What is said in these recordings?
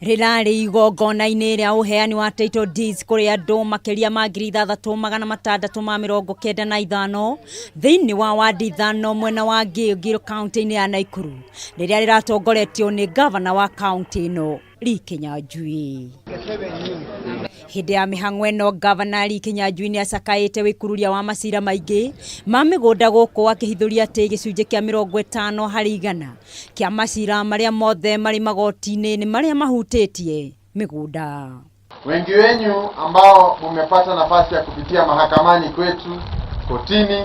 Rĩrarĩ igongona-inĩ rĩa ũheani wa title deeds kũrĩ andũ makĩria ma 6,695 thĩinĩ wa wadi ithano mwena wa Gilgil kaunti-inĩ ya Nakuru rĩrĩa rĩratongoretio nĩ ngavana wa kaunti ĩno Lee Kinyanjui. Hĩndĩ ya mĩhang'o ĩno ngavana Lee Kinyanjui nĩ acakaĩte wĩkururia wa macira maingĩ ma mĩgũnda gũkũ akĩhithũria atĩ gĩcunjĩ kĩa 50% kĩa macira marĩa mothe marĩ magoti-inĩ nĩ marĩa mahutĩtie mĩgũnda. Wengi wenyu ambao mumepata nafasi ya kupitia mahakamani kwetu kotini,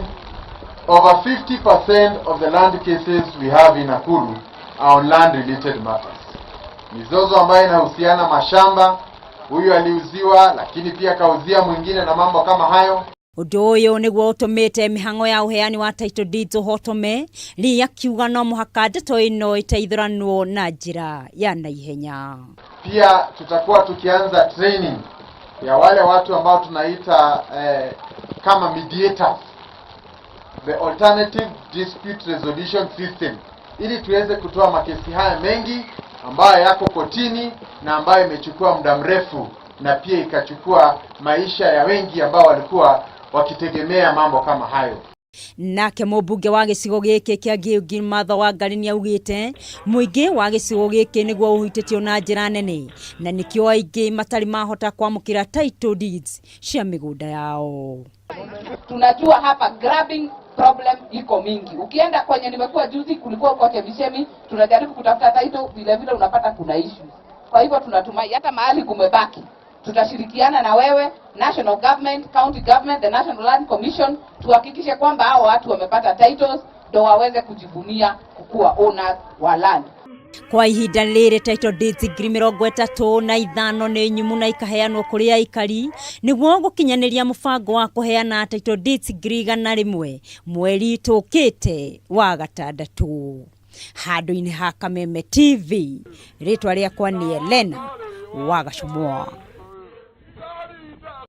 over 50% of the land cases we have in Nakuru are on land related matters. Mizozo ambayo inahusiana mashamba, huyu aliuziwa lakini pia kauzia mwingine na mambo kama hayo. Ũndũ ũyũ nĩguo ũtũmĩte mĩhang'o ya ũheani wa title deeds ũhotome, Lee akiuga no mũhaka ndeto ĩno ĩteithũranwo na njĩra ya naihenya. Pia tutakuwa tukianza training ya wale watu ambao tunaita kama mediators, the alternative dispute resolution system, ili tuweze kutoa makesi haya mengi ambayo yako kotini na ambayo imechukua muda mrefu na pia ikachukua maisha ya wengi ambao walikuwa wakitegemea mambo kama hayo. Nake mũmbunge wa gĩcigo gĩkĩ kĩa Gilgil Martha Wangari nĩaugĩte mũingĩ wa gĩcigo gĩkĩ nĩguo ũhutĩtio na njĩra nene na nĩkĩo aingĩ matarĩ mahota kwamũkĩra title deeds cia mĩgũnda yao. Tunajua hapa grabbing problem iko mingi. Ukienda kwenye nimekuwa juzi, kulikuwa huko Chemichemi, tunajaribu kutafuta title, vile vile unapata kuna issues. Kwa hivyo tunatumai hata mahali kumebaki tutashirikiana na wewe, national government, county government, the National Land Commission, tuhakikishe kwamba hao watu wamepata titles ndo waweze kujivunia kukuwa owners wa land. Kwa ihinda rĩrĩ title deeds 35,000 nĩ nyumu na ikaheanwo kũrĩ aikari nĩguo gũkinyanĩria mũbango wa kũheana title deeds 100,000 mweri tũkĩte wa gatandatũ. Handũ-inĩ ha Kameme TV, rĩtwa rĩakwa nĩ Elena Wagacũmwa.